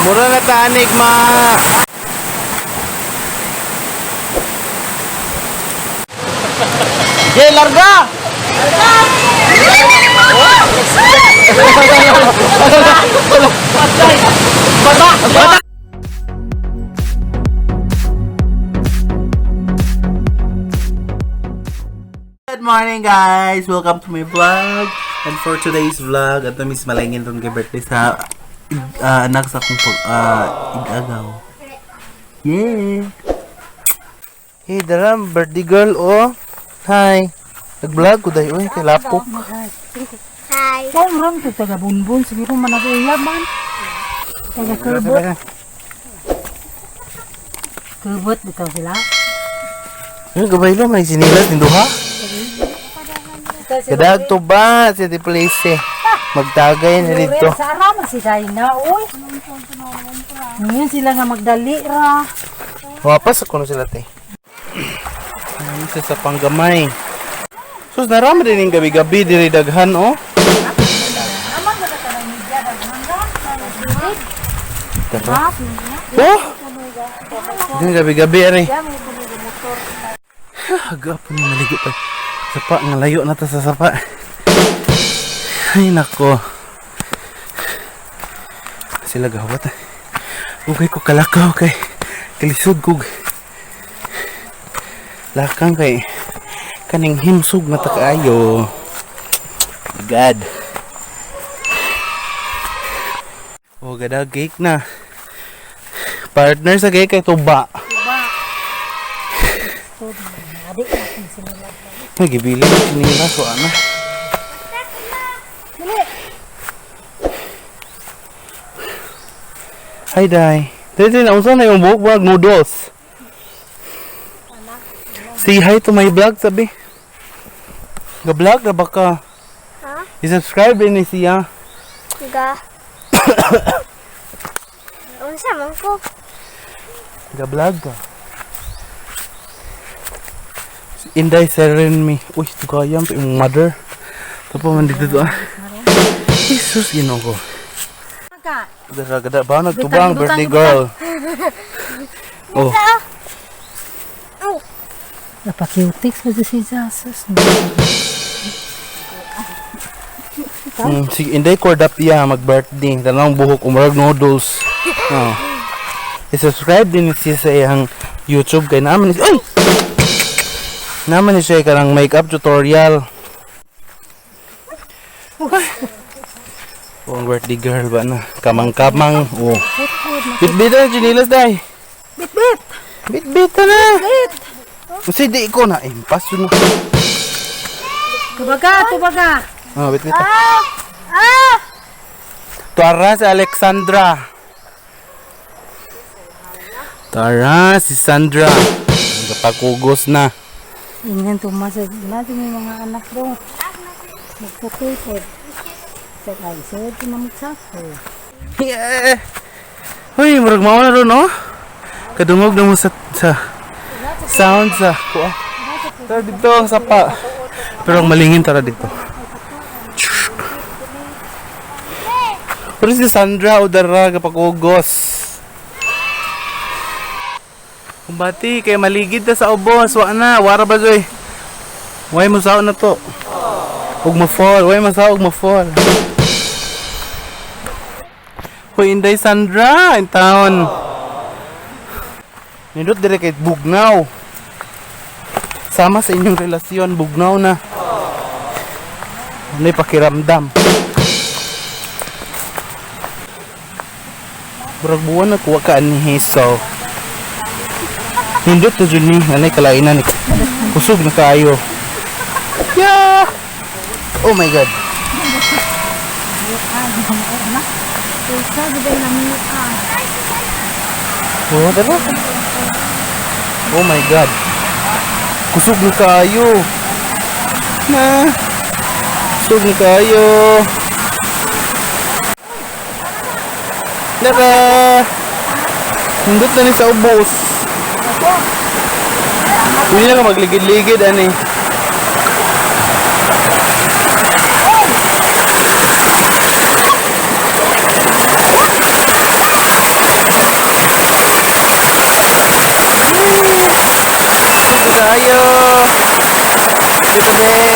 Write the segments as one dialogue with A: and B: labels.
A: Mura na tanig ma. Jay, larga! Bata! Bata! Good morning, guys! Welcome to my vlog! And for today's vlog, at miss malangin ron kay birthday sa anak sa akong igagaw. Yeah! Hey, daram, birthday girl, oh! Hi! Nag-vlog ko dahil, oy, kay lapok.
B: Hi.
C: Kung ram to taga bunbun siguro man ako iya man. Taga kubot. Kubot bitaw sila.
A: Ay, gabay lang, may sinilas, ninduha. Kadag to ba, sa di place eh. Magtagay na dito.
C: Sa ara man si China oy. Ngayon sila nga magdali ra.
A: Wapas ako na sila, te. Ano siya sa panggamay. Sus, narama din yung gabi-gabi, diri daghan, oh. Tara. Oh! Yung gabi-gabi, ari. Aga po ni maligo pa. Sapa, nga layo na ta sa sapa. Ay, nako. Sila gawat. Okay ko kalakaw kay kalisod kog. Lakang kay kaning himsog na ta kaayo. God. Oh, gada cake na. Partner sa cake kay tuba. Nagibili na sinila so ana. Hi, Dai. Dai, dai, naunsa na yung buhok wag noodles. Say hi to my vlog, sabi. Ga-vlog na baka.
B: Ha?
A: I-subscribe din ni siya.
B: Ga. Unsa man ko?
A: Ga-vlog ka. Inday seren mi. Uy, tugayam pa yung mother. Tapo man dito to ah. Jesus, Ginoo ko. Dara gada ba nagtubang birthday girl. Oh,
C: Napakutix pa si Jesus.
A: Sige, Inday Cordapia mag-birthday. Tanong buhok umurag noodles. Oh. I-subscribe din siya sa iyang YouTube kay naman ni Ay! Naman ni siya kanang makeup tutorial. Oh, ang birthday girl ba na? Kamang-kamang. Oh. Bitbit na chinilas day.
C: Bit bit.
A: Bitbit na. Kasi di ko na impas yun na.
C: Tubaga, tubaga.
A: Oh, bitbit. Ah! Ah! Tara si Alexandra. Tara si Sandra. Nagpakugos na.
C: Ingan tumas natin yung mga anak do. Magputoy po. Sa ay sir na magsako.
A: Yeah. Uy, murag mao na ron, oh. Kadungog na mo sa sound sa kuha. Tara dito sa pa. Pero ang malingin tara dito. Pero si Sandra o dara kapag-ugos. Kumbati, kay maligid ta sa ubos. Wa na, wara ba joy? Way mo sao na to. Ug ma-fall, way mo sao ug ma-fall. Hoy, Inday Sandra, in town. Nindot dire kay bugnaw. Sama sa inyong relasyon, bugnaw na. Ano pakiramdam? Murag buwan na kuha ka ani so. Nindot na jud ni, anay kalainan ni. Kusog na kaayo. Yeah! Oh my God. Oh, tara. Oh my God. Kusog na kayo. Na. Kusog na kayo. Tara. Hindot na ni sa ubos. Hindi na ka magligid-ligid, ani. Dali.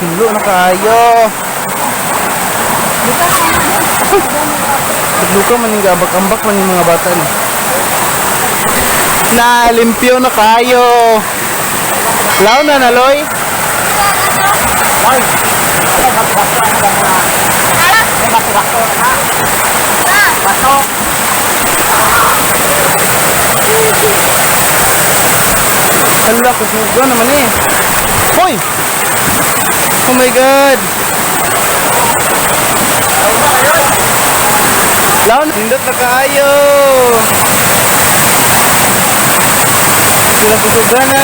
A: Hilo na kaayo. Tagluka man yung gabak-ambak man yung mga bata ni. Na, limpyo na kayo. Law na naloy. Hala, kusuga naman eh. Hoy! Oh my God! Law na, nindot na kaayo. Sila kusuga na.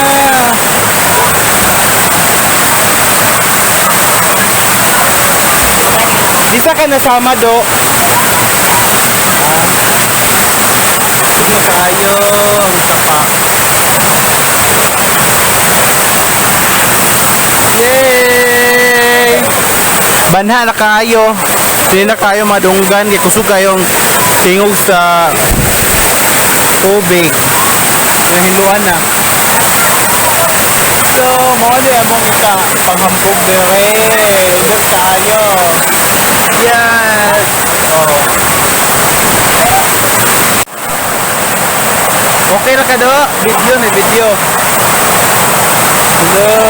A: Bisa ka nasama do. Ah. Sige kayo ang sapa. Yay! Banha na kayo. Hindi na kayo madunggan kay kusog kayong tingog sa tubig. Nahiluan na. So, mao di among ka panghambog dire. Indot kaayo. Yes. Oh. Okay ra ka do? Video na video. Hello.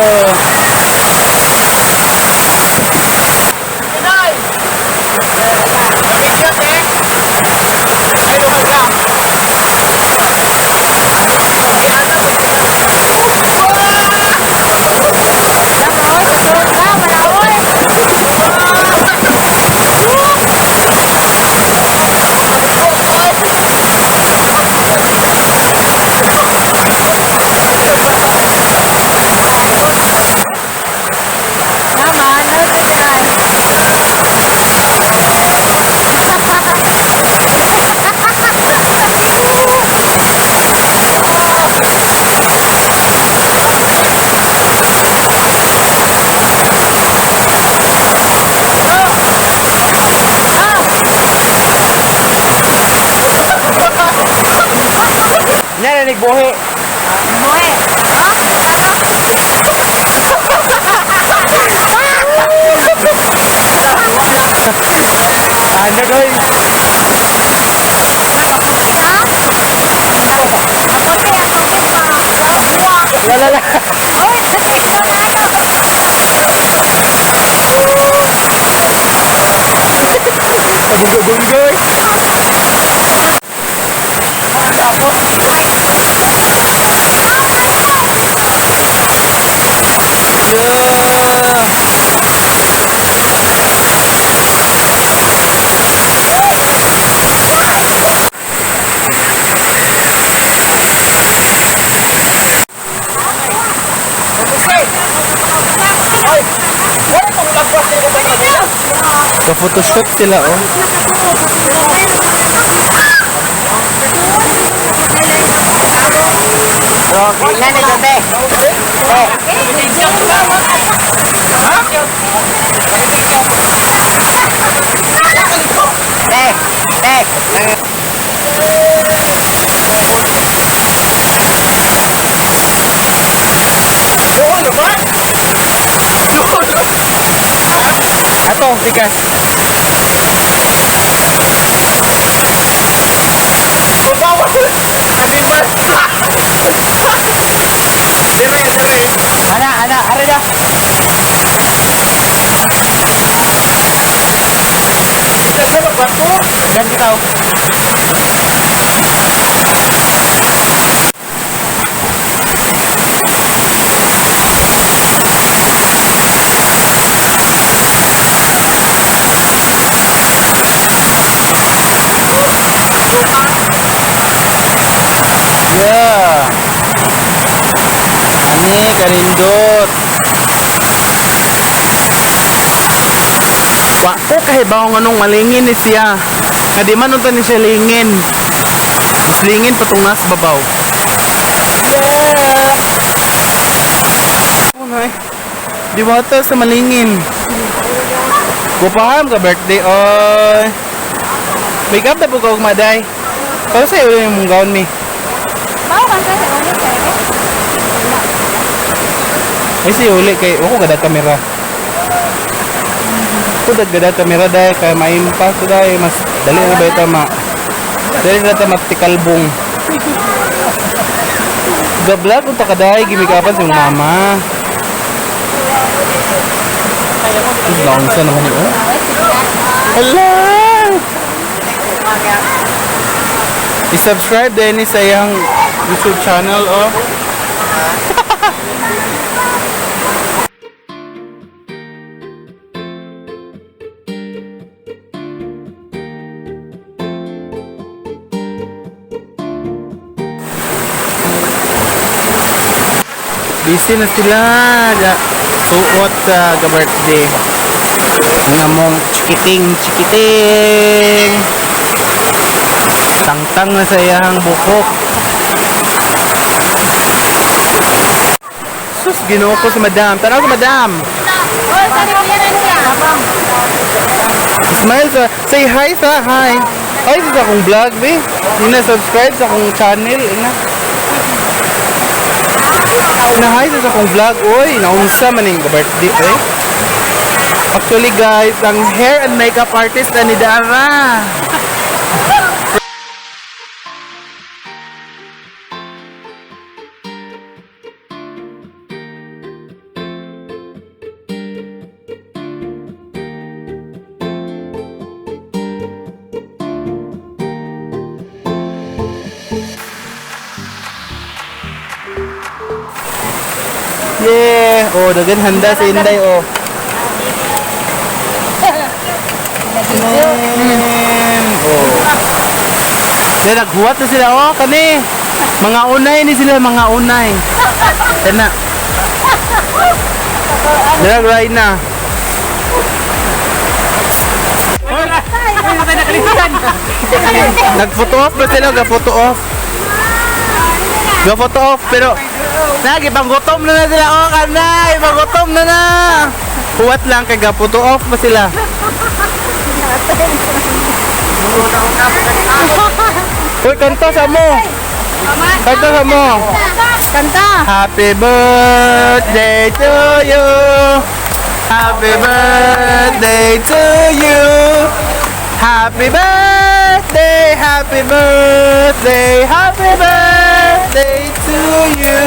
C: Tama, ano ito?
A: Nya na nagbuhi.
C: Moe. Ha?
A: Ano doy?
B: Kapote ang tubig pa.
A: Wala la.
B: Oy,
A: Pagugugunggoy. Yeah. Ka-photoshoot sila oh. Ato, tikas. Ana, ana, are na. Dan kita. Yeah. Ani kanindot. Wa ko kahibaw nganong malingin ni siya. Nga di man unta ni siya lingin. Mas lingin patong nas babaw. Yeah. Unay. Diwata sa malingin. Gupaham ka birthday oy. Make up na po ka og maday. Para sa iyo yung mong gown mi.
B: Bawo kan sa ulit eh.
A: Ay si uli kay ako gada kamera. Ako gada kamera dai kay maimpas ko dai mas dali na ba ito ma. Dali na ta matikalbong. Gablag unta ka dai gimikapan si mama. Launsa naman yun. Hello! I-subscribe din ni sa iyang YouTube channel, oh. Busy na sila. Suot sa ga-birthday. Ang among chikiting, chikiting. Tangtang na sa iyang bukok. Sus, ginoo ko si madam. Tanaw si madam.
B: Oh, sabi ko yan siya.
A: Smile sa, say hi sa, hi. Hi sa akong vlog, be. Ina, subscribe sa akong channel. Ina. Na hi sa akong vlog. Oy, naunsa man ning birthday, eh. Actually, guys, ang hair and makeup artist na ni Dara. Yeah! Oh, dagan handa si Inday, oh. Man. Oh. Then, naghuwat na sila, oh, kani. Mga unay ni sila, mga unay. Tana. Drag ride na. Nag-photo off ba sila? Ga-photo off. Ga-photo off, pero na, gipanggutom na na sila. Oh, kanay, panggutom na na. Huwat lang kay ga-photo off ba sila. Uy, kanta sa mo. Kanta sa mo.
C: Kanta!
A: Happy birthday to you. Happy birthday to you. Happy birthday, happy birthday, happy birthday to you.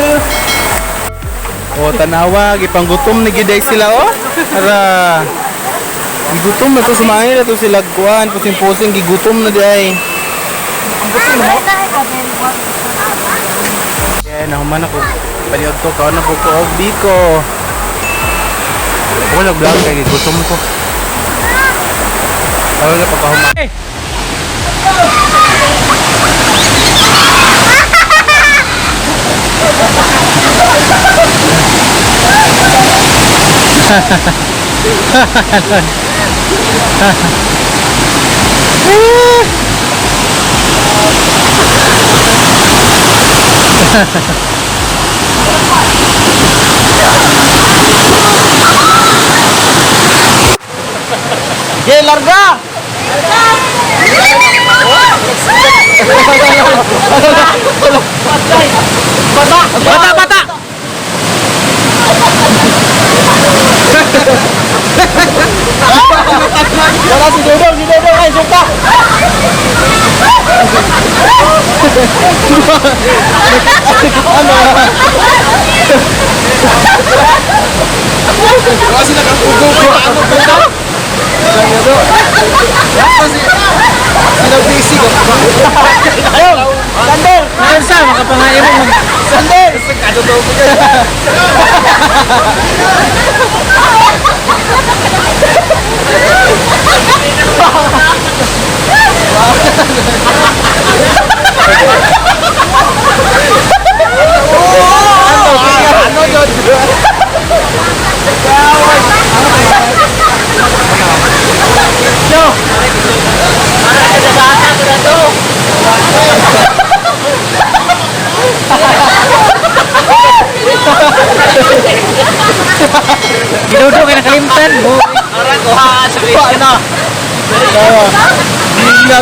A: Oh, tanawa, gipanggutom ni giday sila oh. Ara. Gigutom na to sumangil na to sila kuan, pusing-pusing gigutom na di ay. Yeah, nahuman ako. Paliod ko, kaon na po ko og biko. Ako nag-vlog kay gigutom ko. Tawag na pagkahuman. Yeah, larga! Bata, bata! Wala si Dodong, ay, sumpa!
D: Kasi nakapugo ko ano ko na. Kasi sila busy ko.
A: Sander! Ngayon sa, makapangayon mo. Sander!
D: Ano to ko Ano yun?
A: Ginudo kay nakalimtan mo.
D: Wala na.
A: Hindi na,